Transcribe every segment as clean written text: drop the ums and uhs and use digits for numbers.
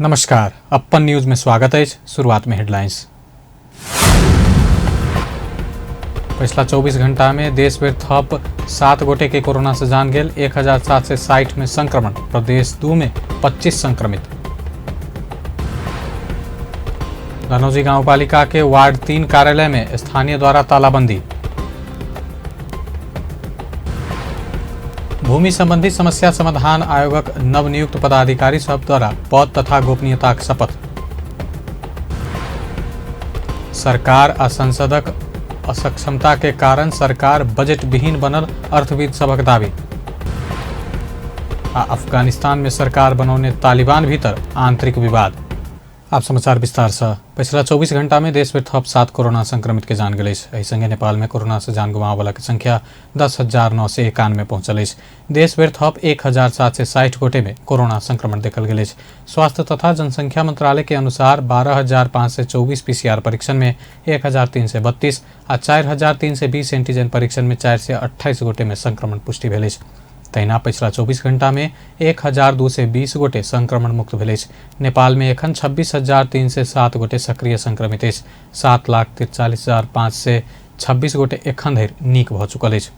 नमस्कार, अप्पन न्यूज में स्वागत अछि। शुरुआत में हेडलाइंस। पिछला 24 घंटा में देश भरि थप 7 गोटे के कोरोना से जान गेल। 1760 में संक्रमण, प्रदेश 2 में 25 संक्रमित। धनौजी गांवपालिका के वार्ड 3 कार्यालय में स्थानीय द्वारा तालाबंदी। भूमि संबंधी समस्या समाधान आयोगक नवनियुक्त पदाधिकारी सब द्वारा पद तथा गोपनीयताक शपथ। सरकार आ संसदक असक्षमता के कारण सरकार बजट विहीन बनल अर्थविद सभक दावी। आ अफगानिस्तान में सरकार बनौने तालिबान भीतर आंतरिक विवाद। आप समाचार विस्तार से। पिछला 24 घंटा में देश में थप 7 कोरोना संक्रमित के जान गेल अछि। एहि संगे नेपाल में कोरोना से जान गुमाबऽ के संख्या 10,991 पहुंचल अछि। देश भरि थप 1760 गोटे में कोरोना संक्रमण देखल गेल अछि। स्वास्थ्य तथा जनसंख्या मंत्रालय के अनुसार 12,524 पीसीआर परीक्षण में 1332 आ 4320 एंटीजन परीक्षण में 428 गोटे में संक्रमण पुष्टि भेल अछि। तहिना पछिला 24 घंटा में 1220 गोटे संक्रमण मुक्त भेल अछि। नेपाल में एखन 26,307 गोटे सक्रिय संक्रमित अछि। 7,43,526 गोटे एखन धरि नीक भऽ चुकल अछि।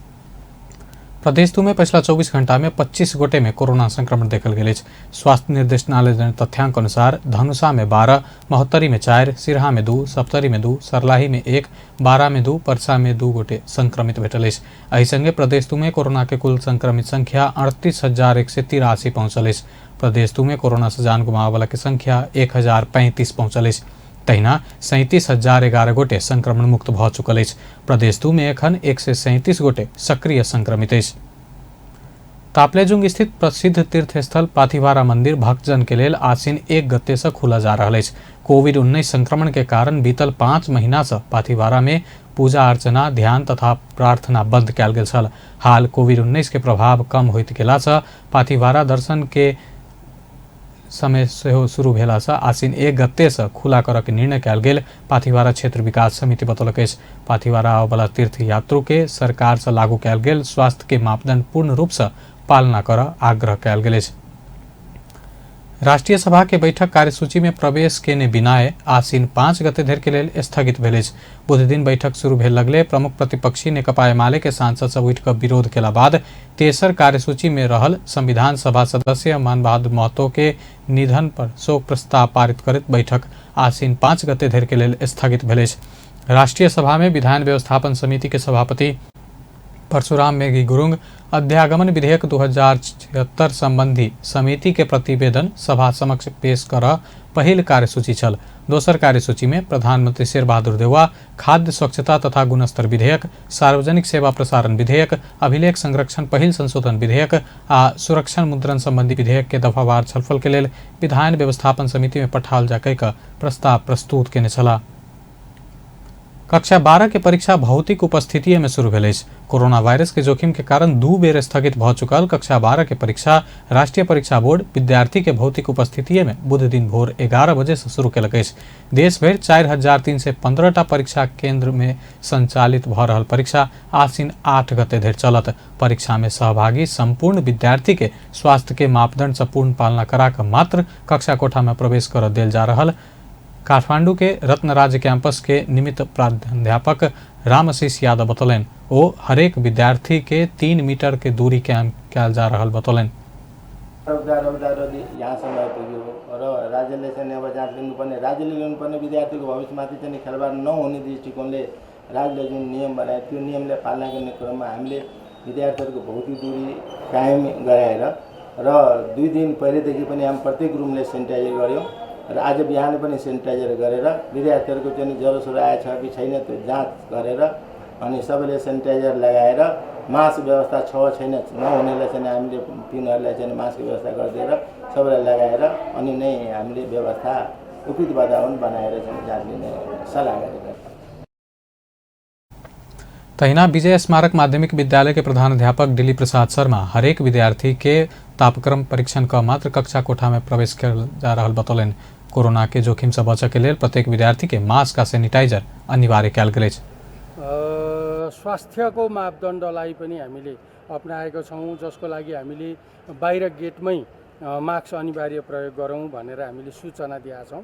प्रदेश 2 में पछिला 24 घंटा में 25 गोटे में कोरोना संक्रमण देखल गेल अछि। स्वास्थ्य निर्देशनालय देने तथ्यांक अनुसार धनुषा में 12, महोत्तरी में 4, सिरहा में 2, सप्तरी में 2, सर्लाही में 1, बारा में 2, परसा में 2 गोटे संक्रमित भेटल अछि। एहि संगे प्रदेश 2 में कोरोना के कुल संक्रमित संख्या 38,183 पहुंचल अछि। प्रदेश 2 में कोरोना से जान गुमाबऽ के संख्या 1035 पहुंचल अछि। तहिना 37,011 गोटे संक्रमण मुक्त भऽ चुकल अछि। प्रदेश 2 में एखन 137 गोटे सक्रिय संक्रमित अछि। तापलेजुंग स्थित प्रसिद्ध तीर्थस्थल पाथीवारा मंदिर भक्तजन के लेल आश्विन 1 गते से खुला जा रहल अछि। कोविड-19 संक्रमण के कारण बीतल 5 महीना से पाथीवारा में पूजा अर्चना, ध्यान तथा प्रार्थना बंद कयल गेल छल। हाल कोविड-19 के प्रभाव कम होइत गेला से पाथीवारा दर्शन के समय सेहो शुरू भेला से आश्विन 1 गते से खुला करऽ के निर्णय कयल गेल पाथीवारा क्षेत्र विकास समिति बतौलक अछि। पाथीवारा आबऽवला तीर्थ यात्रु के सरकार से लागू कयल गेल स्वास्थ्य के मापदंड पूर्ण रूप से पालना करऽ आग्रह कयल गेल अछि। राष्ट्रीय सभा के बैठक कार्यसूची में प्रवेश केने बिनाए आश्विन 5 गते धरि के लेल स्थगित भेल अछि। बुध दिन बैठक शुरू भेल लगले प्रमुख प्रतिपक्षी नेकपा एमाले के सांसद सब उठि कऽ विरोध केला बाद तेसर कार्यसूची में रहल संविधान सभा सदस्य मानबहादुर महतो के निधन पर शोक प्रस्ताव पारित करैत बैठक आश्विन 5 गते धरि के लेल स्थगित भेल अछि। राष्ट्रीय सभा में विधान व्यवस्थापन समिति के सभापति परशुराम मेघी गुरुंग अध्यागमन विधेयक 2076 संबंधी समिति के प्रतिवेदन सभा समक्ष पेश करऽ पहिल कार्यसूची छल। दोसर कार्यसूची में प्रधानमंत्री शेरबहादुर देउवा खाद्य स्वच्छता तथा गुणस्तर विधेयक, सार्वजनिक सेवा प्रसारण विधेयक, अभिलेख संरक्षण पहिल संशोधन विधेयक आ सुरक्षण मुद्रण संबंधी विधेयक के दफावार छलफल के लेल विधायन व्यवस्थापन समिति में पठाओल जा कऽ प्रस्ताव प्रस्तुत केने छलाह। कक्षा 12 के परीक्षा भौतिक उपस्थितिये में शुरू भेल अछि। कोरोना वायरस के जोखिम के कारण 2 बेर स्थगित भऽ चुकल कक्षा 12 के परीक्षा राष्ट्रीय परीक्षा बोर्ड विद्यार्थी के भौतिक उपस्थितिये में बुध दिन भोर 11 बजे से शुरू केलक अछि। देश भरि 4315 टा परीक्षा केंद्र में संचालित भऽ रहल परीक्षा आश्विन 8 गते धरि चलत। परीक्षा में सहभागी संपूर्ण विद्यार्थी के स्वास्थ्य के मापदंड से पूर्ण पालना करा कऽ मात्र कक्षा कोठा में प्रवेश करऽ देल जा रहल काठमांडू के रत्नराज कैंपस के निमित्त प्राध्यापक रामशीष यादव बतौलनि। ओ हरेक विद्यार्थी के 3 मीटर के दूरी कायम कयल जा रहल बतौलनि। रौदा रौदा रौदी यहाँसम्म आइपुग्यो र राज्यले चाहिँ अब जाँच लिनुपर्ने, राज्यले लिनुपर्ने विद्यार्थीको भविष्यमाथि चाहिँ खेलबाड नहुने दृष्टिकोणले राज्यले जुन नियम बनायो त्यो नियमले पालना गर्ने क्रममा हामीले विद्यार्थीहरूको भौतिक दूरी कायम गराएर र 2 दिन पहिलेदेखि पनि हामी प्रत्येक रुमले सेनिटाइजर गऱ्यौँ र आज बिहान पनि सेनिटाइजर गरेर विद्यार्थीहरूको चाहिँ ज्वरो आएछ कि छैन त्यो जाँच गरेर अनि सबैले सेनिटाइजर लगाएर मास्क व्यवस्था छ छैन नहुनेलाई चाहिँ हामीले पिउनेहरूलाई चाहिँ मास्कको व्यवस्था गरिदिएर सबैलाई लगाएर अनि नै हामीले व्यवस्था उपयुक्त वातावरण बनाएर चाहिँ जाँच लिने सल्लाह गरेका। तहिना विजय स्मारक माध्यमिक विद्यालय के प्रधानाध्यापक दिलीप प्रसाद शर्मा हरेक विद्यार्थी के तापक्रम परीक्षण क मात्र कक्षा कोठा में प्रवेश कयल जा रहल बतौलनि। कोरोना के जोखिम से बचऽ के लेल प्रत्येक विद्यार्थी के मास्क आ सेनिटाइजर अनिवार्य कयल गेल अछि। मास्क अनिवार्य प्रयोग गरौँ भनेर हामीले सूचना दिएका छौँ।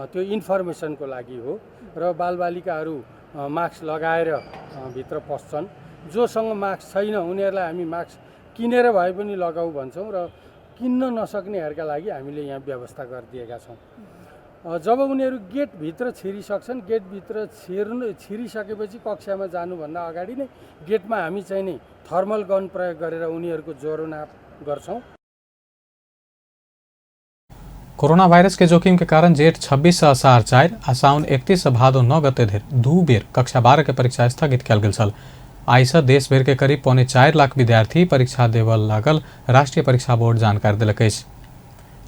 त्यो इन्फर्मेसनको लागि हो र बालबालिकाहरू मास्क लगाएर भित्र पस्छन्। जोसँग मास्क छैन उनीहरूलाई हामी मास्क किनेर भए पनि लगाऊ भन्छौँ र किन्न नसक्नेहरूका लागि हामीले यहाँ व्यवस्था गरिदिएका छौँ। जब उनीहरू गेटभित्र छिरिसक्छन्, गेटभित्र छिरिसकेपछि कक्षामा जानुभन्दा अगाडि नै गेटमा हामी चाहिँ नि थर्मल गन प्रयोग गरेर उनीहरूको ज्वरो नाप गर्छौँ। कोरोना वायरस के जोखिम के कारण जेठ 26 से असार 4 आ साउन 31 से भादो 9 गते धरि 2 बेर कक्षा 12 के परीक्षा स्थगित कयल गेल छल। आइ से देश भरि के करीब 3.75 लाख विद्यार्थी परीक्षा देबय लागल राष्ट्रीय परीक्षा बोर्ड जानकारी देलक अछि।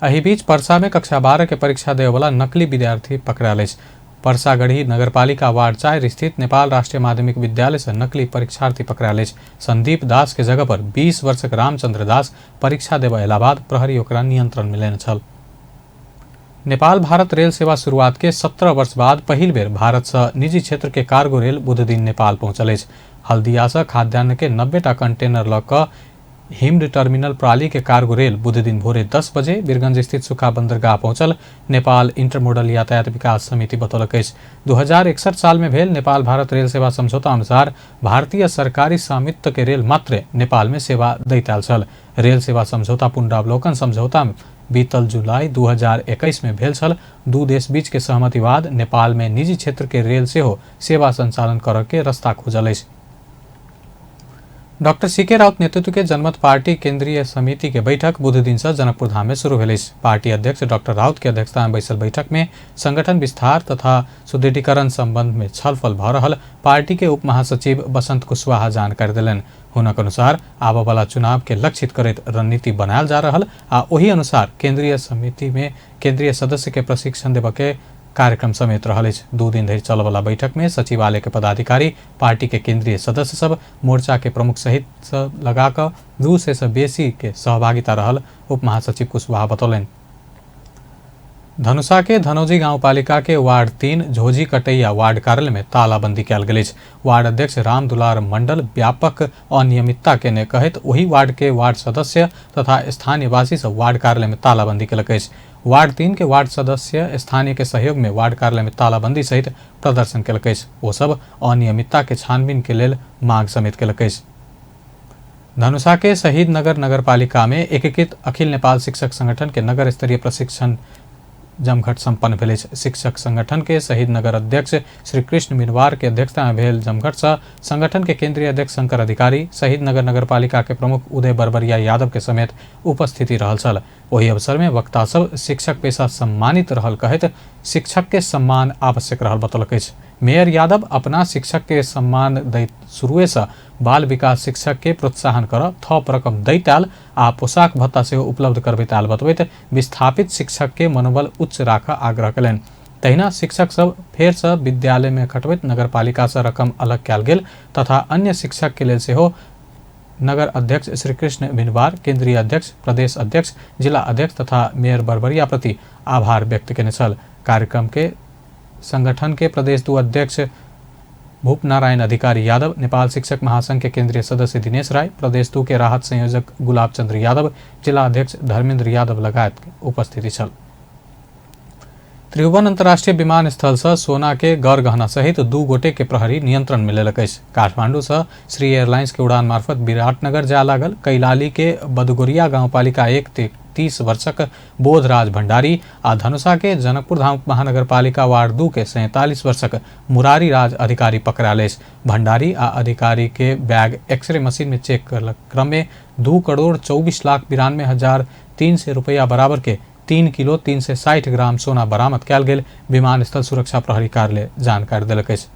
एहि बीच परसा में कक्षा 12 के परीक्षा देबयवला नकली विद्यार्थी पकड़ायल अछि। परसागढ़ी नगरपालिका वार्ड 4 स्थित नेपाल राष्ट्रीय माध्यमिक विद्यालय से नकली परीक्षार्थी पकड़ायल अछि। संदीप दास के जगह पर 20 वर्षक रामचंद्र दास परीक्षा देबय अयला बाद प्रहरी ओकरा नियंत्रण में लेने छल। नेपाल भारत रेल सेवा शुरुआत के 17 वर्ष बाद पहिल बेर भारत से निजी क्षेत्र के कार्गो रेल बुध दिन नेपाल पहुंचल अछि। हल्दिया से खाद्यान्न के 90टा कंटेनर लऽ कऽ हिम्ड टर्मिनल प्राली के कार्गो रेल बुध दिन भोरे 10 बजे वीरगंज स्थित सुखा बंदरगाह पहुंचल नेपाल इंटरमोडल यातायात विकास समिति बतौलक अछि। 2061 साल में भेल नेपाल भारत रेल सेवा समझौता अनुसार भारतीय सरकारी स्वामित्व के रेल मात्र नेपाल में सेवा दैत आयल छल। रेल सेवा समझौता पुनरावलोकन समझौता बीतल जुलाई 2021 में भेल छल। दू देश बीच के सहमति बाद नेपाल में निजी क्षेत्र के रेल सेहो सेवा संचालन करऽ के रास्ता खुजल अछि। डॉक्टर सीके राउत नेतृत्व के जनमत पार्टी केंद्रीय समिति के बैठक बुध दिन से जनकपुर धाम में शुरू भेल अछि। पार्टी अध्यक्ष डॉक्टर राउत के अध्यक्षता में बैसल बैठक में संगठन विस्तार तथा सुदृढ़ीकरण संबंध में छलफल भऽ रहल पार्टी के उप महासचिव बसंत कुशवाहा जानकारी देलनि। हुनक अनुसार आबयवला चुनाव के लक्षित करैत रणनीति बनायल जा रहल आ ओहि अनुसार केंद्रीय समिति में केंद्रीय सदस्य के प्रशिक्षण देबय के कार्यक्रम समेत रहल अछि। 2 दिन धरि चलयवला बैठक में सचिवालय के पदाधिकारी, पार्टी के केंद्रीय सदस्य सब, मोर्चा के प्रमुख सहित सब लगा कऽ 200 से बेसी के सहभागिता रहल उप महासचिव कुशवाहा बतौलनि। धनुषा के धनौजी गांवपालिका के वार्ड 3 झोझी कटैया वार्ड कार्यालय में तालाबंदी कयल गेल अछि। वार्ड अध्यक्ष राम दुलार मंडल व्यापक अनियमितता केने कहैत ओहि वार्ड के वार्ड सदस्य तथा स्थानीयवासी सब वार्ड कार्यालय में तालाबंदी केलक अछि। वार्ड 3 के वार्ड सदस्य स्थानीय के सहयोग में वार्ड कार्यालय में तालाबंदी सहित प्रदर्शन केलक अछि। ओ सब अनियमितता के छानबीन के लेल मांग समेत केलक अछि। धनुषा के शहीद नगर नगरपालिका में एकीकृत अखिल नेपाल शिक्षक संगठन के नगर स्तरीय प्रशिक्षण जमघट संपन्न भेल अछि। शिक्षक संगठन के शहीद नगर अध्यक्ष श्री कृष्ण मिनवार के अध्यक्षता में भेल जमघट से संगठन के केंद्रीय अध्यक्ष शंकर अधिकारी, शहीद नगर नगरपालिका के प्रमुख उदय बरबरिया यादव के समेत उपस्थिति रहल छल। ओहि अवसर में वक्ता सब शिक्षक पेशा सम्मानित रहल कहैत शिक्षक के सम्मान आवश्यक रहल बतौलक अछि। मेयर यादव अपना शिक्षक के सम्मान दैत शुरुए से बाल विकास शिक्षक के प्रोत्साहन कर थप रकम दैत आयल आ पोशाक भत्ता सेहो उपलब्ध करबैत आयल बतबैत विस्थापित शिक्षक के मनोबल उच्च राखऽ आग्रह कयलनि। तहिना शिक्षक सब फेर से विद्यालय में खटबैत नगरपालिका से रकम अलग कयल गेल तथा अन्य शिक्षक के लेल सेहो नगर अध्यक्ष श्री कृष्ण भिनवार, केंद्रीय अध्यक्ष, प्रदेश अध्यक्ष, जिला अध्यक्ष तथा मेयर बरबरिया प्रति आभार व्यक्त केने छल। कार्यक्रम के संगठन के प्रदेश 2 अध्यक्ष भूपनारायण अधिकारी यादव, नेपाल शिक्षक महासंघ के केंद्रीय सदस्य दिनेश राय, प्रदेश 2 के राहत संयोजक गुलाब चंद्र यादव, जिला अध्यक्ष धर्मेंद्र यादव लगायत के उपस्थिति छल। त्रिभुवन अंतर्राष्ट्रीय विमानस्थल से सोना के गर गहना सहित 2 गोटे के प्रहरी नियंत्रण में लेलक अछि। काठमांडू से श्री एयरलाइंस के उड़ान मार्फत विराटनगर जाय लागल कैलाली के बदगोरिया गांवपालिका 1 30 वर्षक बोधराज भंडारी आ धनुषा के जनकपुर धाम महानगरपालिका वार्ड 2 के 47 वर्षक मुरारी राज अधिकारी पकड़ायल अछि। भंडारी आ अधिकारी के बैग एक्सरे मशीन में चेक करलक क्रम में 2,24,92,300 रुपया बराबर के 3 किलो 360 ग्राम सोना बरामद कयल गेल विमानस्थल सुरक्षा प्रहरी कार्यालय जानकारी देलक अछि।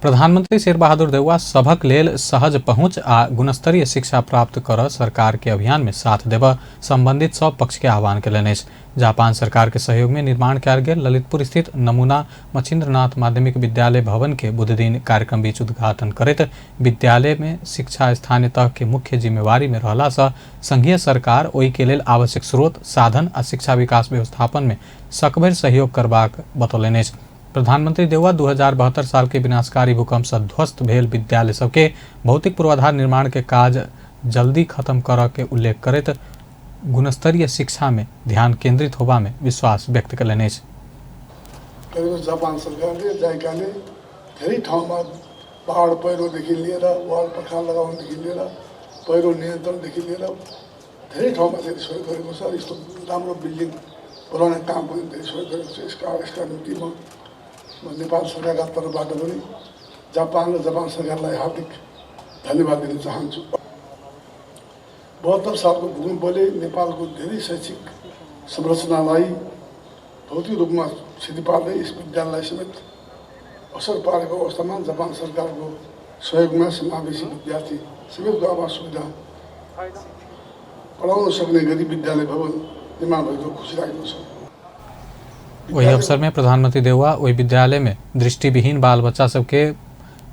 प्रधानमंत्री शेरबहादुर देउवा सभक लेल सहज पहुंच आ गुणस्तरीय शिक्षा प्राप्त कर सरकार के अभियान में साथ देबऽ संबंधित सब पक्ष के आह्वान कयलनि अछि। जापान सरकार के सहयोग में निर्माण कयल गेल ललितपुर स्थित नमूना मच्छिंद्रनाथ माध्यमिक विद्यालय भवन के बुधदिन कार्यक्रम बीच उद्घाटन करैत विद्यालय में शिक्षा स्थानीय तह के मुख्य जिम्मेवारी में रहला से संघीय सरकार ओहि के लेल आवश्यक स्रोत, साधन आ शिक्षा विकास व्यवस्थापन में सकभरि सहयोग करबाक बतौलनि अछि। प्रधानमंत्री देउवा 2072 साल के विनाशकारी भूकंप से ध्वस्त भेल विद्यालय सबके भौतिक पूर्वाधार निर्माण के काज जल्दी खत्म करऽ के उल्लेख करैत गुणस्तरीय शिक्षा में ध्यान केंद्रित होबा में विश्वास व्यक्त कयलनि अछि। जापान सरकारले जाइकाले धेरै ठाउँमा बाढ पहिरोदेखि लिएर वाल पखाल लगाउनुदेखि लिएर पहिरो नियन्त्रणदेखि लिएर धेरै ठाउँमा चाहिँ सहयोग गरेको छ। यस्तो राम्रो बिल्डिङ बनाउने काम पनि धेरै सहयोग गरेको छ। यसका निम्ति म नेपाल सरकारका तर्फबाट पनि जापान र जापान सरकारलाई हार्दिक धन्यवाद दिन चाहन्छु। 72 सालको भूकम्पले नेपालको धेरै शैक्षिक संरचनालाई भौतिक रूपमा क्षति पार्दै यस विद्यालयलाई समेत असर पारेको अवस्थामा जापान सरकारको सहयोगमा समावेशी विद्यार्थी समेतको आवास सुविधा पढाउन सक्ने गरी विद्यालय भवन निर्माण भएको खुसी लागेको छ। ओहि अवसर में प्रधानमंत्री देउवा ओहि विद्यालय में दृष्टिविहीन बाल बच्चा सबके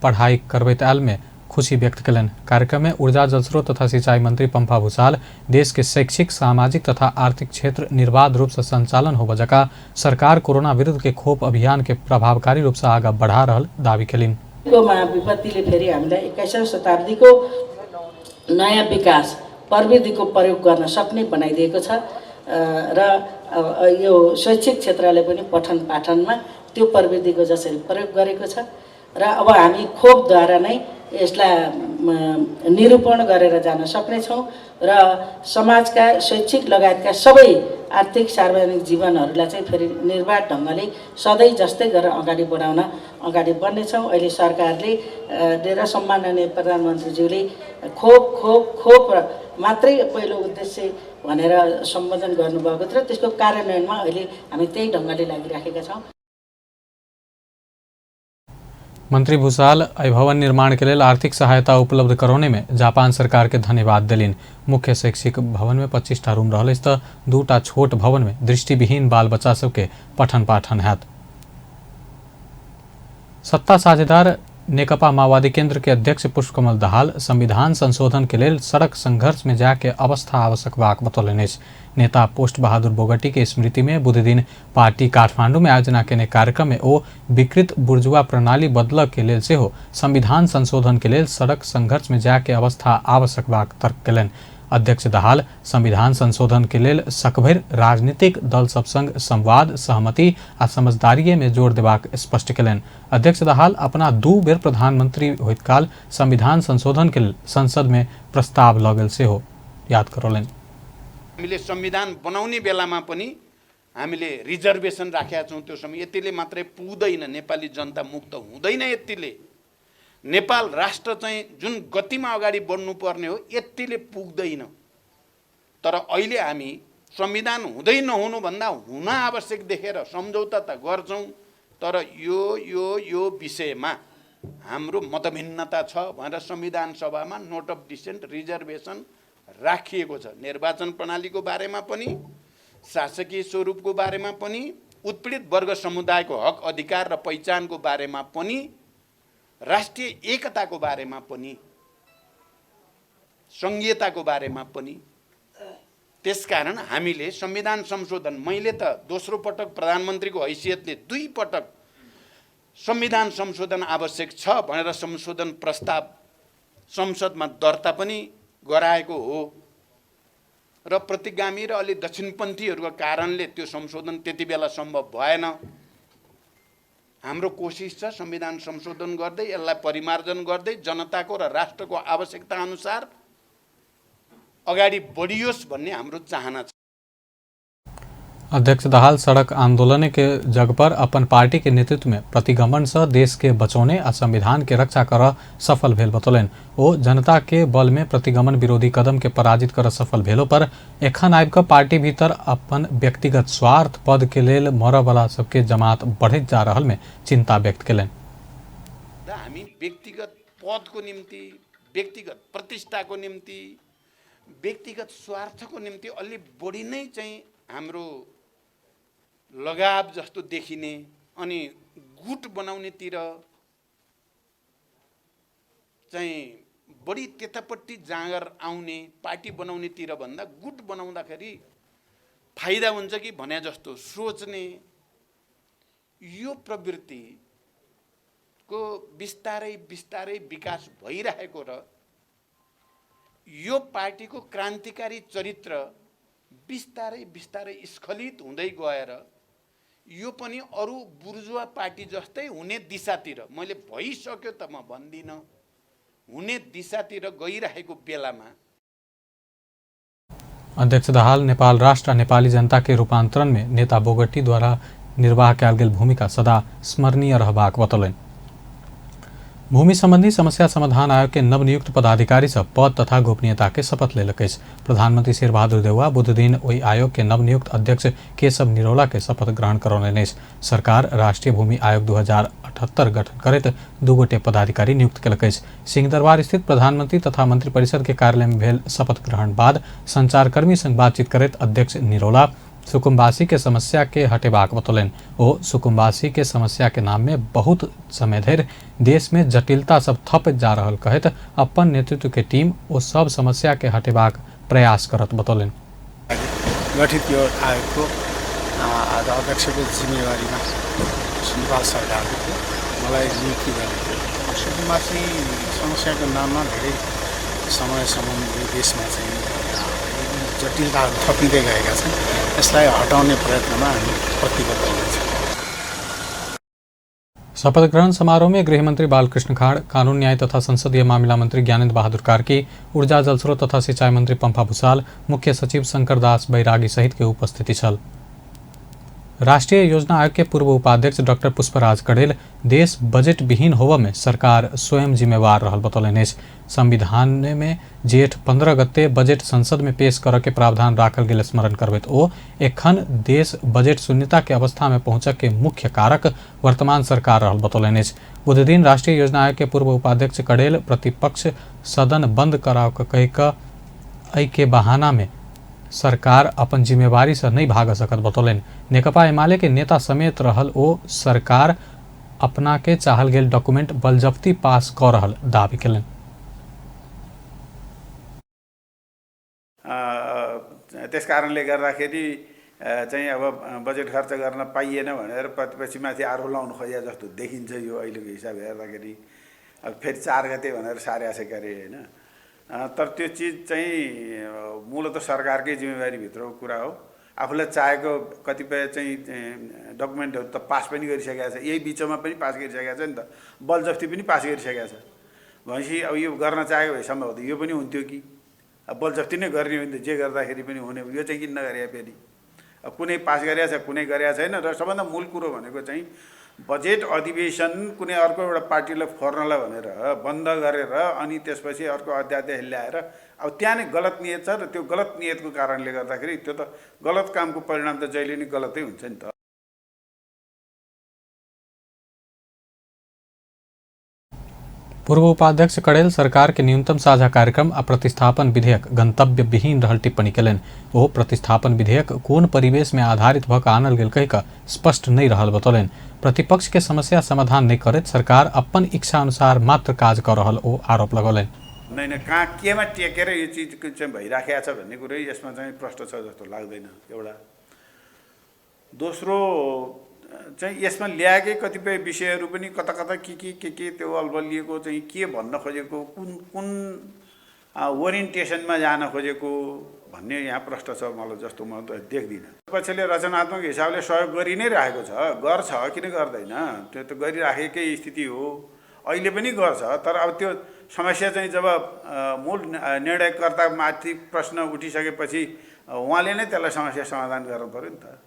पढ़ाई करबैत आयल में खुशी व्यक्त कयलनि। कार्यक्रम में ऊर्जा, जलस्रोत तथा सिंचाई मंत्री पंपा भूषाल देश के शैक्षिक, सामाजिक तथा आर्थिक क्षेत्र निर्बाध रूप से संचालन होबय जकाँ सरकार कोरोना विरुद्ध के खोप अभियान के प्रभावकारी रूप से आगा बढ़ा रहल दावी कयलनि। महाविपत्तिले फेरि हामीलाई 21औं शताब्दीको नयाँ विकास प्रविधिको प्रयोग गर्न सक्ने बनाइदिएको छ र यो शैक्षिक क्षेत्रले पनि पठन पाठनमा त्यो प्रविधिको जसरी प्रयोग गरेको छ र अब हामी खोपद्वारा नै यसलाई निरूपण गरेर जान सक्नेछौँ र समाजका शैक्षिक लगायतका सबै आर्थिक सार्वजनिक जीवनहरूलाई चाहिँ फेरि निर्बाध ढङ्गले सधैँ जस्तै गरेर अगाडि बढाउन अगाडि बढ्नेछौँ। अहिले सरकारले र सम्माननीय प्रधानमन्त्रीज्यूले खोप खोप खोप मात्रै पहिलो उद्देश्य भनेर सम्बोधन गर्नुभएको थियो, त्यसको कार्यान्वयनमा अहिले हामी त्यही ढङ्गले लागिराखेका छौँ। मंत्री भूषाल एहि भवन निर्माण के लेल आर्थिक सहायता उपलब्ध करौने में जापान सरकार के धन्यवाद देलनि। मुख्य शैक्षिक भवन में 25 टा रूम रहल अछि तऽ 2टा छोट भवन में दृष्टिविहीन बाल बच्चा सबके पठन पाठन हैत। सत्ता साझेदार नेकपा माओवादी केंद्र के अध्यक्ष पुष्पकमल दाहाल संविधान संशोधन के लेल सड़क संघर्ष में जाके अवस्था आवश्यक बाक बतौलनि अछि। नेता पोस्ट बहादुर बोगटी के स्मृति में बुधदिन पार्टी काठमांडू में आयोजना केने कार्यक्रम में ओ विकृत बुर्जुआ प्रणाली बदलऽ के लेल सेहो संविधान संशोधन के लेल सड़क संघर्ष में जाके अवस्था आवश्यक बाक तर्क कयलनि। अध्यक्ष दाहाल संविधान संशोधन के लेल सकभरि राजनीतिक दल सब संग संवाद, सहमति आ समझदारी में जोर देबाक स्पष्ट कयलनि। अध्यक्ष दाहाल अपना 2 बेर प्रधानमंत्री होइत काल संविधान संशोधन के लेल संसद में प्रस्ताव लऽ गेल सेहो याद करौलनि। हामीले संविधान बनाउने बेलामा पनि हामीले रिजर्भेसन राखेका छौँ। त्यो समय यतिले मात्रै पुग्दैन, नेपाली जनता मुक्त हुँदैन। यतिले नेपाल राष्ट्र चाहिँ जुन गतिमा अगाडि बढ्नुपर्ने हो यतिले पुग्दैन। तर अहिले हामी संविधान हुँदै नहुनुभन्दा हुन आवश्यक देखेर सम्झौता त गर्छौँ, तर यो यो यो विषयमा हाम्रो मतभिन्नता छ भनेर संविधान सभामा नोट अफ डिसेन्ट रिजर्भेसन राखिएको छ। निर्वाचन प्रणालीको बारेमा पनि, शासकीय स्वरूपको बारेमा पनि, उत्पीडित वर्ग समुदायको हक अधिकार र पहिचानको बारेमा पनि, राष्ट्रिय एकताको बारेमा पनि, सङ्घीयताको बारेमा पनि। त्यसकारण हामीले संविधान संशोधन, मैले त दोस्रो पटक प्रधानमन्त्रीको हैसियतले 2 पटक संविधान संशोधन आवश्यक छ भनेर संशोधन प्रस्ताव संसदमा दर्ता पनि गराएको हो र प्रतिगामी र अलि दक्षिणपन्थीहरूको कारणले त्यो संशोधन त्यति बेला सम्भव भएन। हाम्रो कोसिस छ संविधान संशोधन गर्दै यसलाई परिमार्जन गर्दै जनताको र राष्ट्रको आवश्यकता अनुसार अगाडि बढियोस् भन्ने हाम्रो चाहना छ। अध्यक्ष दाहाल सड़क आंदोलन के जग पर अपन पार्टी के नेतृत्व में प्रतिगमन से देश के बचौने आ संविधान के रक्षा कर सफल भेल बतौलनि। ओ जनता के बल में प्रतिगमन विरोधी कदम के पराजित कर सफल भेलो पर एखन आबि कऽ पार्टी भीतर अपन व्यक्तिगत स्वार्थ पद के लेल मरऽ वाला सबके जमात बढ़ैत जा रहल में चिंता व्यक्त कयलनि। हामी व्यक्तिगत पदको निम्ति, व्यक्तिगत प्रतिष्ठाको निम्ति, व्यक्तिगत स्वार्थको निम्ति अलि बढी नै चाहिँ हाम्रो लगाव जस्तो देखिने अनि गुट बनाउनेतिर चाहिँ बढी त्यतापट्टि जाँगर आउने, पार्टी बनाउनेतिर भन्दा गुट बनाउँदाखेरि फाइदा हुन्छ कि भने जस्तो सोच्ने यो प्रवृत्तिको बिस्तारै बिस्तारै विकास भइरहेको र यो पार्टीको क्रान्तिकारी चरित्र बिस्तारै बिस्तारै स्खलित हुँदै गएर यो पनि अरू बुर्जुवा पार्टी जस्तै हुने दिशातिर, मैले भइसक्यो त म भन्दिनँ, हुने दिशातिर गइरहेको बेलामा अध्यक्ष दाहाल नेपाल राष्ट्र आ नेपाली जनता के रूपांतरण में नेता बोगटी द्वारा निर्वाह कयल गेल भूमिका सदा स्मरणीय रहबाक बतौलनि। भूमि संबंधी समस्या समाधान आयोग के नवनियुक्त पदाधिकारी सब पद तथा गोपनीयता के शपथ लेलक अछि। प्रधानमंत्री शेरबहादुर देउवा बुधदिन ओहि आयोग के नवनियुक्त अध्यक्ष केशव निरौला के शपथ ग्रहण करौलनि अछि। सरकार राष्ट्रीय भूमि आयोग 2078 गठन करैत 2 गोटे पदाधिकारी नियुक्त केलक अछि। सिंहदरबार स्थित प्रधानमंत्री तथा मंत्रिपरिषद के कार्यालय में भेल शपथ ग्रहण बाद संचारकर्मी संग बातचीत करैत अध्यक्ष निरौला सुकुम्बासी के समस्या के हटेबाक बतौलनि। ओ सुकुम्बासी के समस्या के नाम में बहुत समय धरि देश में जटिलता सब थपैत जा रहल कहैत अपन नेतृत्व के टीम ओ सब समस्या के हटेबाक प्रयास करत बतौलनि। गठित यो आयोगको अध्यक्षको जिम्मेवारीमा नेपाल सरकारले मलाई नियुक्ति गरेको। सुकुम्बासी समस्याको नाममा धेरै समयसम्म यो देशमा चाहिँ जटिलताहरू थपिँदै गएका छन्। यसलाई हटाउने प्रयत्नमा हामी प्रतिबद्ध हुनेछौँ। शपथ ग्रहण समारोह में गृहमंत्री बालकृष्ण खाड़, कानून न्याय तथा संसदीय मामला मंत्री ज्ञानेन्द्र बहादुर कार्की, ऊर्जा जलस्रोत तथा सिंचाई मंत्री पंपा भूषाल, मुख्य सचिव शंकर दास बैरागी सहित के उपस्थिति छल। राष्ट्रीय योजना आयोग के पूर्व उपाध्यक्ष डॉक्टर पुष्पराज कडेल देश बजट विहीन होबय में सरकार स्वयं जिम्मेवार रहल बतौलनि अछि। संविधान में जेठ 15 गते बजट संसद में पेश करऽ के प्रावधान राखल गेल स्मरण करबैत ओ एखन देश बजट शून्यता के अवस्था में पहुंचक के मुख्य कारक वर्तमान सरकार रहल बतौलनि अछि। बुधदिन राष्ट्रीय योजना आयोग के पूर्व उपाध्यक्ष कडेल प्रतिपक्ष सदन बंद कराव के कहि कऽ एहि के बहाना में सरकार अपन जिम्मेवारी से नहीं भाग सकत बतौलनि। नेकपा एमाले के नेता समेत रहल ओ सरकार अपना के चाहल गेल डॉक्यूमेंट बलजफ्ती पास कऽ रहल दावी केलनि। त्यस कारणले गर्दाखेरि चाहिँ अब बजेट खर्च गर्न पाइएन भनेर प्रतिपक्षमाथि आरोप लाउनु खोजे जस्तो देखिन्छ यो अहिलेको हिसाब हेर्दाखेरि। अब फेरि 4 गते भनेर सार्या छ गरे होइन, तर त्यो चिज चाहिँ मूलत सरकारकै जिम्मेवारीभित्रको कुरा हो। आफूलाई चाहेको कतिपय चाहिँ डकुमेन्टहरू त पास पनि गरिसकेको छ, यही बिचमा पनि पास गरिसकेको छ नि त, बलजफ्ती पनि पास गरिसकेको छ। भनेपछि अब यो गर्न चाहेको भए सम्भव त यो पनि हुन्थ्यो कि, अब बलजफ्ती नै गर्ने हो भने त जे गर्दाखेरि पनि हुने, यो चाहिँ किन नगरे फेरि? अब कुनै पास गरेको छ, कुनै गरेको छैन। र सबभन्दा मूल कुरो भनेको चाहिँ बजेट अधिवेशन कुनै अर्को एउटा पार्टीलाई फोर्नलाई भनेर बन्द गरेर अनि त्यसपछि अर्को अध्यादेश ल्याएर अब त्यहाँ नै गलत नियत छ र त्यो गलत नियतको कारणले गर्दाखेरि त्यो त गलत कामको परिणाम त जहिले नै गलतै हुन्छ नि त। पूर्व उपाध्यक्ष कडेल सरकार के न्यूनतम साझा कार्यक्रम आ प्रतिस्थापन विधेयक गंतव्य विहीन रहल टिप्पणी केलनि। ओ प्रतिस्थापन विधेयक कोन परिवेश में आधारित भऽ कऽ आनल गेल कहि कऽ स्पष्ट नहि रहल बतौलनि। प्रतिपक्ष के समस्या समाधान नहि करैत सरकार अपन इच्छा अनुसार मात्र काज कऽ रहल ओ आरोप लगौलनि। नै कहाँ केमा टेकेर यो चिज चाहिँ भइराखेको छ भन्ने कुरो यसमा चाहिँ प्रश्न छ जस्तो लाग्दैन एउटा। दोस्रो चाहिँ यसमा ल्याएकै कतिपय विषयहरू पनि कता कता के के के के त्यो अल्बलिएको चाहिँ के भन्न खोजेको, कुन कुन ओरिएन्टेसनमा जान खोजेको भन्ने यहाँ प्रश्न छ मलाई जस्तो म त देख्दिनँ। पक्षले रचनात्मक हिसाबले सहयोग गरि नै राखेको छ, गर्छ, किन गर्दैन, त्यो त गरिराखेकै स्थिति हो, अहिले पनि गर्छ। तर अब त्यो समस्या चाहिँ जब मूल निर्णयकर्तामाथि प्रश्न उठिसकेपछि उहाँले नै त्यसलाई समस्या समाधान गर्नु पऱ्यो नि त।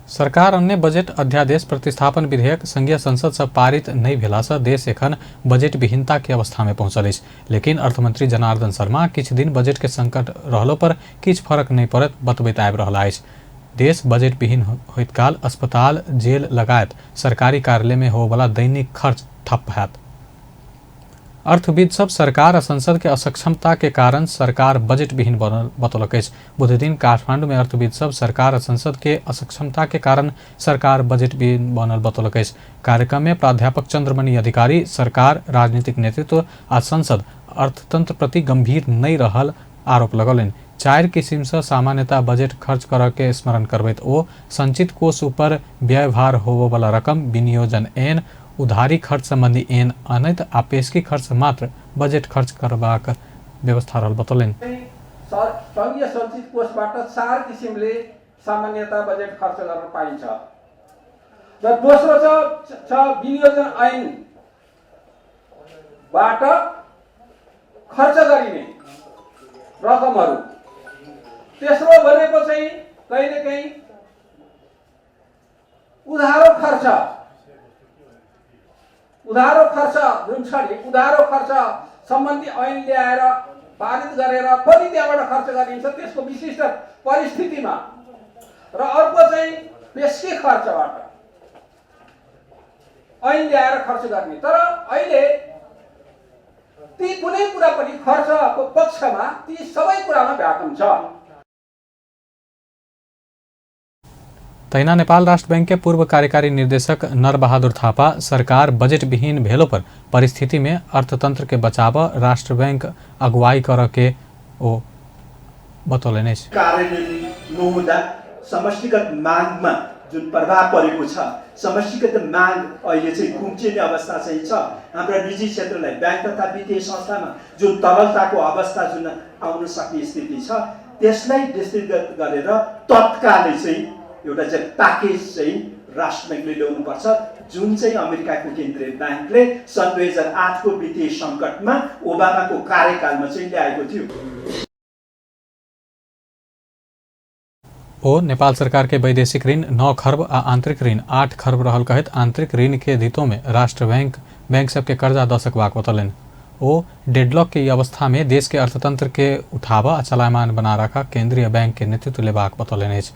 सरकार अन्य बजेट अध्यादेश प्रतिस्थापन विधेयक संघीय संसद से पारित नहीं भेला से देश एखन बजट विहीनता के अवस्था में पहुंचल अछि। लेकिन अर्थमंत्री जनार्दन शर्मा किछु दिन बजट के संकट रहलो पर किछु फरक नहीं पड़त बतबैत आबि रहल अछि। देश बजट विहीन होइत काल अस्पताल, जेल लगायत सरकारी कार्यालय में होबला दैनिक खर्च ठप्प हैत। अर्थविद सब सरकार आ संसद के असक्षमता के कारण सरकार बजट विहीन बनल बतौलक अछि। बुधदिन काठमांडू में अर्थविद सब सरकार आ संसद के असक्षमता के कारण सरकार बजट विहीन बनल बतौलक अछि। कार्यक्रम में प्राध्यापक चंद्रमणि अधिकारी सरकार, राजनीतिक नेतृत्व आ संसद अर्थतंत्र प्रति गंभीर नहीं रहल आरोप लगौलनि। 4 किसिम से सामान्यतः बजट खर्च करऽ के स्मरण करबैत ओ संचित कोष ऊपर व्ययभार होबयवला रकम, विनियोजन ऐन, उधारी खर्च संबंधी ऐन अनैत आ पेशगी खर्च मात्र बजेट खर्च करबाक व्यवस्था रहल बतौलनि। संघीय सञ्चित कोषबाट चार किसिमले सामान्यतः बजेट खर्च गर्न पाइन्छ र दोस्रो छ विनियोजन ऐनबाट खर्च गरिने रकमहरू, तेस्रो भनेको चाहिँ कहिलेकाहीँ उधारो खर्च जुन छ नि, उधारो खर्च सम्बन्धी ऐन ल्याएर पारित गरेर पनि त्यहाँबाट खर्च गरिन्छ त्यसको विशिष्ट परिस्थितिमा, र अर्को चाहिँ पेस्की खर्चबाट ऐन ल्याएर खर्च गर्ने। तर अहिले ती कुनै कुरा पनि खर्चको पक्षमा ती सबै कुरामा भ्याकुम छ। तहिना नेपाल राष्ट्र बैंक के पूर्व कार्यकारी निर्देशक नरबहादुर थापा सरकार बजट विहीन भेलो पर परिस्थिति में अर्थतंत्र के बचाव राष्ट्र बैंक अगुवाई कर के ओ बतौलनि अछि। कार्यान्वयन नहुँदा समष्टिगत मागमा जुन प्रभाव परेको छ, समष्टिगत माग अहिले चाहिँ खुम्चिने अवस्था चाहिँ छ। हाम्रा निजी क्षेत्रलाई ब्याङ्क तथा वित्तीय संस्थामा जुन तरलताको अवस्था जुन आउन सक्ने स्थिति छ, त्यसलाई दृष्टिगत गरेर तत्कालै चाहिँ एउटा चाहिँ प्याकेज चाहिँ राष्ट्र ब्याङ्कले ल्याउनुपर्छ, जुन चाहिँ अमेरिकाको केन्द्रीय ब्याङ्कले सन् 2008 को वित्तीय सङ्कटमा ओबामाको कार्यकालमा चाहिँ ल्याएको थियो। ओ नेपाल सरकार के वैदेशिक ऋण 9 खर्ब आ आंतरिक ऋण 8 खर्ब रहल कहैत आंतरिक ऋण के धितो में राष्ट्र बैंक सबके कर्जा दऽ सकबाक बतौलनि। ओ डेडलॉक के अवस्था में देश के अर्थतंत्र के उठाबऽ आ चलायमान बना राखऽ केंद्रीय बैंक के नेतृत्व लेबाक बतौलनि अछि।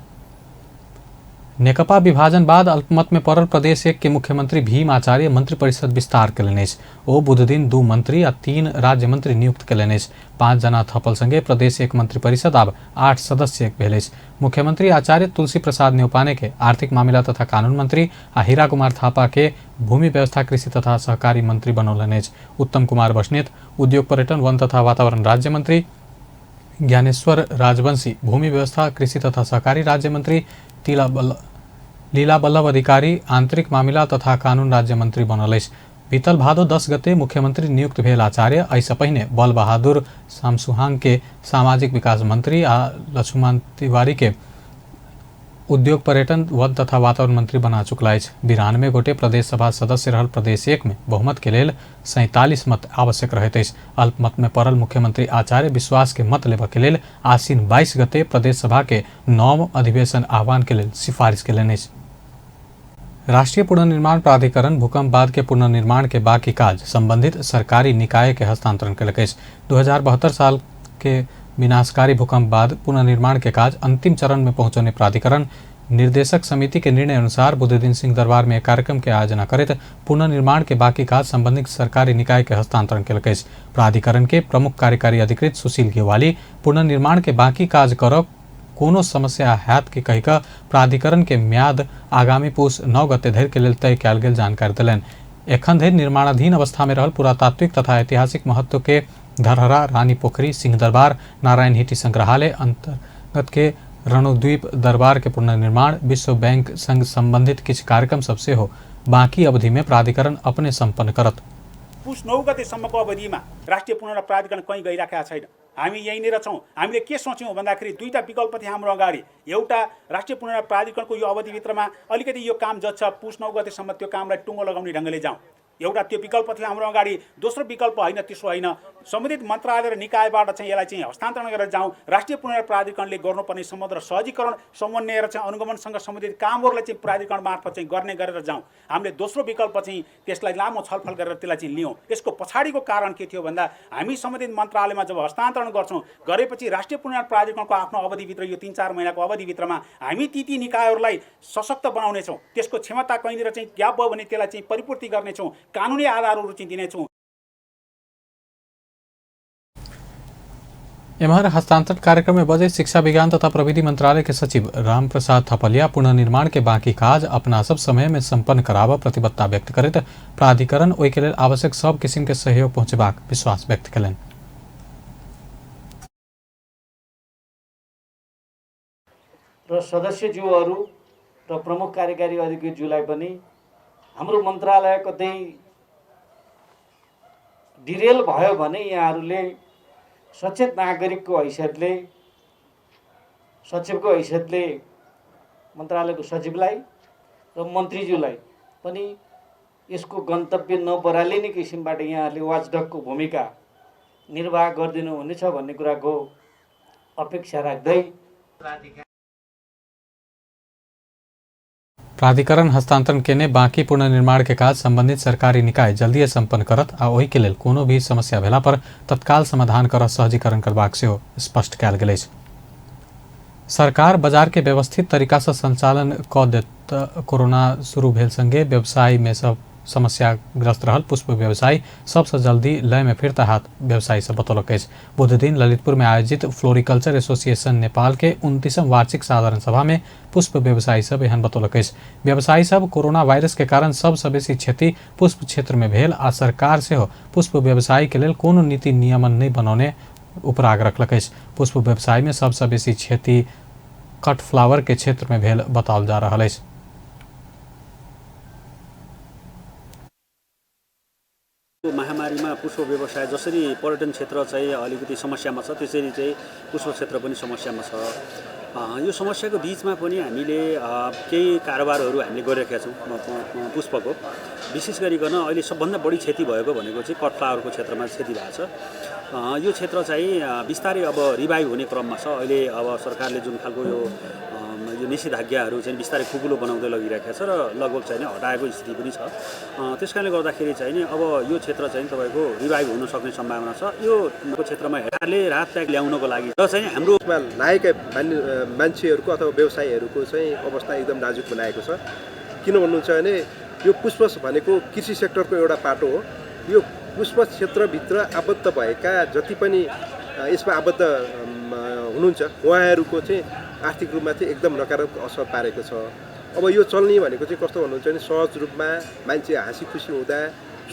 नेकपा विभाजन बाद अल्पमत में पड़ल प्रदेश 1 के मुख्यमंत्री भीम आचार्य मंत्रिपरिषद विस्तार कयलनि अछि। ओ बुधदिन 2 मंत्री आ 3 राज्य मंत्री नियुक्त कयलनि अछि। 5 जना थपल संगे प्रदेश 1 मंत्रिपरिषद आब 8 सदस्य भेल अछि। मुख्यमंत्री आचार्य तुलसी प्रसाद न्यौपाने के आर्थिक मामिला तथा कानून मंत्री आ हीरा कुमार थापा के भूमि व्यवस्था कृषि तथा सहकारी मंत्री बनौलनि अछि। उत्तम कुमार बस्नेत उद्योग पर्यटन वन तथा वातावरण राज्य मंत्री, ज्ञानेश्वर राजवंशी भूमि व्यवस्था कृषि तथा सहकारी राज्य मंत्री, लीला बल्लभ अधिकारी आंतरिक मामिला तथा कानून राज्य मंत्री बनल अछि। बीतल भादो 10 गते मुख्यमंत्री नियुक्त भेल आचार्य एहिसँ पहिने बलबहादुर सामसुहाङ के सामाजिक विकास मंत्री आ लक्ष्मण तिवारी के उद्योग पर्यटन वन तथा वातावरण मंत्री बना चुकला अछि। 92 गोटे प्रदेश सभा सदस्य रहल प्रदेश 1 में बहुमत के लेल 47 मत आवश्यक रहैत अछि। अल्पमत में पड़ल मुख्यमंत्री आचार्य विश्वास के मत लेबऽ के लेल आसीन 22 गते प्रदेश सभा के 9 अधिवेशन आह्वान के लेल सिफारिश कयलनि अछि। राष्ट्रीय पुनर्निर्माण प्राधिकरण भूकंप बाद के पुनर्निर्माण के बाकी काज संबंधित सरकारी निकाय के हस्तांतरण कयलक अछि। 2072 साल के विनाशकारी भूकंप बाद पुनर्निर्माण के काज अंतिम चरण में पहुंचौने प्राधिकरण निर्देशक समिति के निर्णय अनुसार बुधदिन सिंह दरबार में कार्यक्रम के आयोजना करैत पुनर्निर्माण के बाकी काज संबंधित सरकारी निकाय के हस्तांतरण कयलक अछि। प्राधिकरण के प्रमुख कार्यकारी अधिकृत सुशील गेवाली पुनर्निर्माण के बाकी काज करब कोनो समस्या हैत के कहि कऽ प्राधिकरण के म्याद आगामी पुस 9 गते धरि के लेल तय कयल गेल जानकारी देलनि। एखन धरि निर्माणाधीन अवस्था में रहल पुरातात्विक तथा ऐतिहासिक महत्व के धरहरा, रानी पोखरी, सिंह दरबार, नारायणहिटी संग्रहालय अंतर्गत के रणोद्वीप दरबार के पुनर्निर्माण, विश्व बैंक संग संबंधित किछु कार्यक्रम सब सेहो बाकी अवधि में प्राधिकरण अपने सम्पन्न करत। पुस 9 गतेसम्मको अवधिमा राष्ट्रिय पुनर्निर्माण प्राधिकरण कहीँ गइराखेका छैन। हामी यहीँनिर छौँ। हामीले के सोच्यौँ भन्दाखेरि दुईटा विकल्प थिए हाम्रो अगाडि। एउटा राष्ट्रिय पुनर्निर्माण प्राधिकरणको यो अवधिभित्रमा अलिकति यो काम जति छ पुस 9 गतेसम्म त्यो कामलाई टुङ्गो लगाउने ढङ्गले जाउँ, एउटा त्यो विकल्प थियो हाम्रो अगाडि। दोस्रो विकल्प होइन, त्यसो होइन, सम्बन्धित मन्त्रालय र निकायबाट चाहिँ यसलाई चाहिँ हस्तान्तरण गरेर जाउँ। राष्ट्रिय पुनर्निर्माण प्राधिकरणले गर्नुपर्ने सम्बन्ध र सहजीकरण, समन्वय र चाहिँ अनुगमनसँग सम्बन्धित कामहरूलाई चाहिँ प्राधिकरण मार्फत चाहिँ गर्ने गरेर जाउँ। हामीले दोस्रो विकल्प चाहिँ त्यसलाई लामो छलफल गरेर त्यसलाई चाहिँ लियौँ। यसको पछाडिको कारण के थियो भन्दा हामी सम्बन्धित मन्त्रालयमा जब हस्तान्तरण गर्छौँ, गरेपछि राष्ट्रिय पुनर्निर्माण प्राधिकरणको आफ्नो अवधिभित्र यो 3-4 महिनाको अवधिभित्रमा हामी ती ती निकायहरूलाई सशक्त बनाउनेछौँ। त्यसको क्षमता कहीँनिर चाहिँ ग्याप भयो भने त्यसलाई चाहिँ परिपूर्ति गर्नेछौँ, कानुनी आधारहरू चाहिँ दिनेछौँ। एम्हर हस्तांतरण कार्यक्रम में बजै शिक्षा विज्ञान तथा प्रविधि मंत्रालय के सचिव रामप्रसाद थपलिया पुनर्निर्माण के बाकी काज अपना सब समय में संपन्न कराबऽ प्रतिबद्धता व्यक्त करैत प्राधिकरण ओहि के लेल आवश्यक सब किसिम के सहयोग पहुँचेबाक विश्वास व्यक्त कयलनि। र सदस्यज्यूहरू र प्रमुख कार्यकारी अधिकृतज्यूलाई पनि हाम्रो मन्त्रालय कतै डिरेल भयो भने यहाँहरूले सचेत नागरिकको हैसियतले, सचिवको हैसियतले मन्त्रालयको सचिवलाई र मन्त्रीज्यूलाई पनि यसको गन्तव्य नबरालिने किसिमबाट यहाँहरूले वाचडगको भूमिका निर्वाह गरिदिनु हुनेछ भन्ने कुराको अपेक्षा राख्दै प्राधिकरण हस्तांतरण केने बाकी पुनर्निर्माण के काज संबंधित सरकारी निकाय जल्दी संपन्न करत आ ओहि के लेल कोनो भी समस्या भेला पर तत्काल समाधान कर सहजीकरण करबाक सेहो स्पष्ट कयल गेल अछि। सरकार बाजार के व्यवस्थित तरीका से संचालन क देत। कोरोना शुरू भेल संगे व्यवसाय में सब समस्याग्रस्त रहल पुष्प व्यवसायी सबसँ जल्दी लय में फिरता हाथ व्यवसायी सब बतौलक अछि। बुध दिन ललितपुर में आयोजित फ्लोरिकल्चर एसोसिएशन नेपाल के 29वां वार्षिक साधारण सभा में पुष्प व्यवसायी सब एहन बतौलक अछि। व्यवसायी सब कोरोना वायरस के कारण सबसँ बेसी क्षति पुष्प क्षेत्र में भेल आ सरकार सेहो पुष्प व्यवसायी के लेल कोनो नीति नियमन नहि बनौने उपराग रखलक अछि। पुष्प व्यवसाय में सबसँ बेसी क्षति कट फ्लावर के क्षेत्र में भेल बताओल जा रहल अछि। महामारीमा पुष्प व्यवसाय जसरी पर्यटन क्षेत्र चाहिँ अलिकति समस्यामा छ, त्यसरी चाहिँ पुष्प क्षेत्र पनि समस्यामा छ। यो समस्याको बिचमा पनि हामीले केही कारोबारहरू हामीले गरिरहेका छौँ पुष्पको। विशेष गरिकन अहिले सबभन्दा बढी क्षति भएको भनेको चाहिँ कट फ्लावरको क्षेत्रमा क्षति भएको छ। यो क्षेत्र चाहिँ बिस्तारै अब रिभाइभ हुने क्रममा छ। अहिले अब सरकारले जुन खालको यो निषेधाज्ञाहरू चाहिँ बिस्तारै खुकुलो बनाउँदै लगिरहेको छ र लगभग चाहिँ हटाएको स्थिति पनि छ। त्यस कारणले गर्दाखेरि चाहिँ नि अब यो क्षेत्र चाहिँ तपाईँको रिभाइभ हुन सक्ने सम्भावना छ। यो क्षेत्रमा हेर्नाले राहत प्याक ल्याउनको लागि र चाहिँ हाम्रो लागेका मान्छेहरूको अथवा व्यवसायीहरूको चाहिँ अवस्था एकदम नाजुक बनाएको छ। किन भन्नुहुन्छ भने यो पुष्प भनेको कृषि सेक्टरको एउटा पाटो हो। यो पुष्प क्षेत्रभित्र आबद्ध भएका जति पनि यसमा आबद्ध हुनुहुन्छ उहाँहरूको चाहिँ आर्थिक रूपमा चाहिँ एकदम नकारात्मक असर पारेको छ। अब यो चल्ने भनेको चाहिँ कस्तो भन्नुहुन्छ भने सहज रूपमा मान्छे हाँसी खुसी हुँदा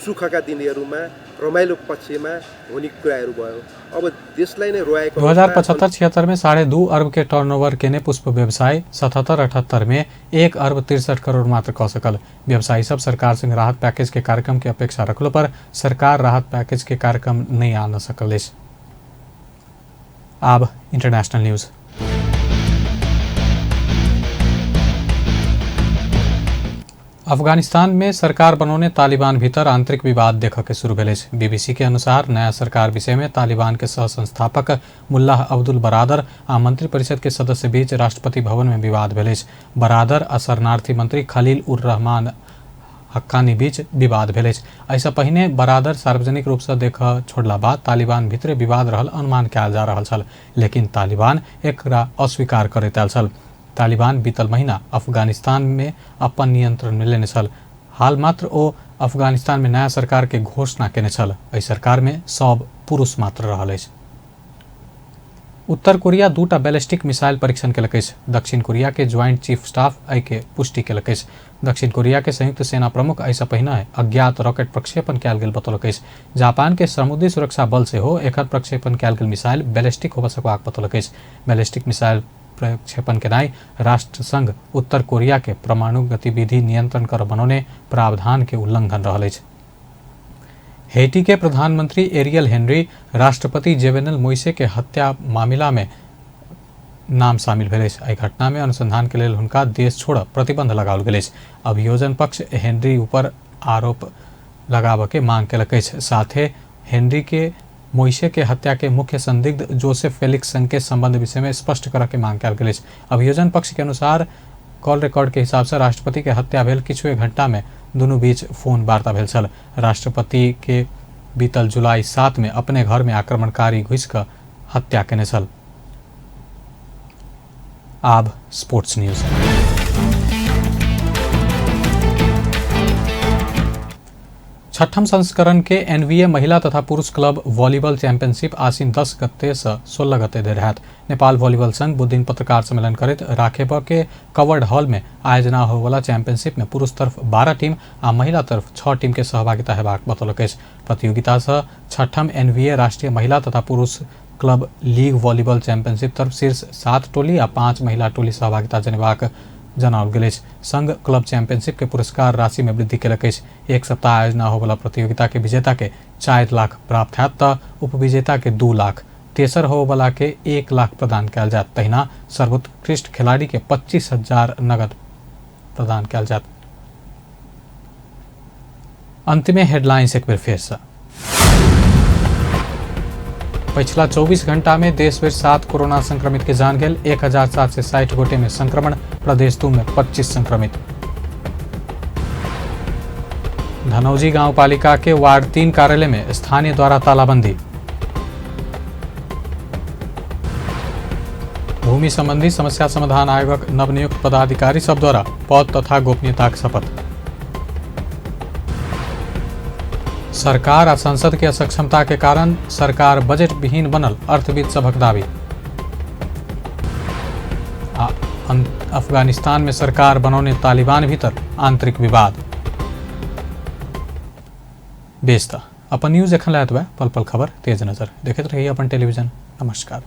सुखका दिनहरूमा रमाइलो पक्षमा हुने कुराहरू भयो। अब देशलाई नै रोएको 2075-76 में 2.5 अर्ब के टर्नओवर केने पुष्प व्यवसाय 77-78 में 1 अर्ब 63 करोड़ मात्र क सकल। व्यवसायी सब सरकार से राहत पैकेज के कार्यक्रम के अपेक्षा रखलो पर सरकार राहत पैकेज के कार्यक्रम नहीं आन सकल। अब इंटरनेशनल न्यूज। अफगानिस्तान में सरकार बनौने तालिबान भीतर आंतरिक विवाद देख के शुरू भेल अछि। बीबीसी के अनुसार नया सरकार विषय में तालिबान के सह संस्थापक मुल्लाह अब्दुल बरादर आ मंत्री परिषद के सदस्य बीच राष्ट्रपति भवन में विवाद भेल अछि। बरादर आ शरणार्थी मंत्री खलील उर रहमान हक्कानी बीच विवाद भेल अछि। एहिसँ पहिने बरादर सार्वजनिक रूपसँ देख छोड़ला बाद तालिबान भीतरे विवाद रहल अनुमान कयल जा रहल छल, लेकिन तालिबान एकरा अस्वीकार करैत आयल छल। तालिबान बीतल महीना अफगानिस्तान में अपन नियंत्रण में लेने छल। हाल मात्र ओ अफगानिस्तान में नया सरकार के घोषणा केने छल। एहि सरकार में सब पुरुष मात्र रहल अछि। उत्तर कोरिया 2 बैलिस्टिक मिसाइल परीक्षण केलक अछि। दक्षिण कोरिया के ज्वाइंट चीफ स्टाफ एहि के पुष्टि केलक अछि। दक्षिण कोरिया के संयुक्त सेना प्रमुख एहिसँ पहिने अज्ञात रॉकेट प्रक्षेपण कयल गेल बतौलक अछि। जापान के समुद्री सुरक्षा बल सेहो एकर प्रक्षेपण कयल गेल मिसाइल बैलिस्टिक होबय सकबाक बतौलक अछि। बैलिस्टिक मिसाइल प्रक्षेपण केनाइ राष्ट्र संघ उत्तर कोरिया के परमाणु गतिविधि नियंत्रण कर बनौने प्रावधान के उल्लंघन रहल अछि। हेटी के प्रधानमंत्री एरियल हेनरी राष्ट्रपति जेवेनल मोइसे के हत्या मामला में नाम शामिल भेल अछि। एहि घटना में अनुसंधान के लेल हुनका देश छोड़ प्रतिबंध लगाओल गेल अछि। अभियोजन पक्ष हेनरी ऊपर आरोप लगाबऽ के मांग केलक अछि। साथे हेनरी के मोइसे के हत्या के मुख्य संदिग्ध जोसेफ फेलिक्स संग के संबंध विषय में स्पष्ट करऽ के मांग कयल गेल अछि। अभियोजन पक्ष के अनुसार कॉल रिकॉर्ड के हिसाब से राष्ट्रपति के हत्या भेल किछुए घंटा में दुनू बीच फोन वार्ता भेल छल। राष्ट्रपति के बीतल जुलाई 7 में अपने घर में आक्रमणकारी घुसि कऽ हत्या केने छल। आब स्पोर्ट्स न्यूज। छठम संस्करण के एनवीए महिला तथा पुरुष क्लब वॉलीबॉल चैंपियनशिप आसिन 10 गते से 16 गते धरि हैत। नेपाल वॉलीबॉल संघ बुधदिन पत्रकार सम्मेलन करैत राखेप के कवर्ड हॉल में आयोजना होयवला चैंपियनशिप में पुरुष तरफ 12 टीम आ महिला तरफ 6 टीम के सहभागिता हेबाक बतौलक अछि। प्रतियोगिता से छठम एनवीए राष्ट्रीय महिला तथा पुरुष क्लब लीग वॉलीबॉल चैंपियनशिप तरफ शीर्ष 7 टोली आ 5 महिला टोली सहभागिता जनेबाक जनाओल गेल अछि। संघ क्लब चैंपियनशिप के पुरस्कार राशि में वृद्धि केलक अछि। एक सप्ताह आयोजना होबला प्रतियोगिता के विजेता के 4 लाख प्राप्त हैत तऽ उपविजेता के 2 लाख, तेसर होबला के 1 लाख प्रदान कयल जायत। तहिना सर्वोत्कृष्ट खिलाड़ी के 25,000 नगद प्रदान कयल जायत। अंत में हेडलाइंस एक बेर फेर से। पिछला 24 घंटा में देश भर 7 कोरोना संक्रमित के जान गेल। 1760 गोटे में संक्रमण, प्रदेश 2 में 25 संक्रमित। धनौजी गांवपालिका के वार्ड 3 कार्यालय में स्थानीय द्वारा तालाबंदी। भूमि संबंधी समस्या समाधान आयोगक नवनियुक्त पदाधिकारी सब द्वारा पद तथा गोपनीयताक शपथ। सरकार आ संसद के असक्षमता के कारण सरकार बजट विहीन बनल, अर्थविद सभक दावी। आ अफगानिस्तान में सरकार बनौने तालिबान भीतर आंतरिक विवाद। बेस त अपन न्यूज एखन लायत पल पल खबर तेज नजर देखैत रहिए अपन टेलीविजन। नमस्कार।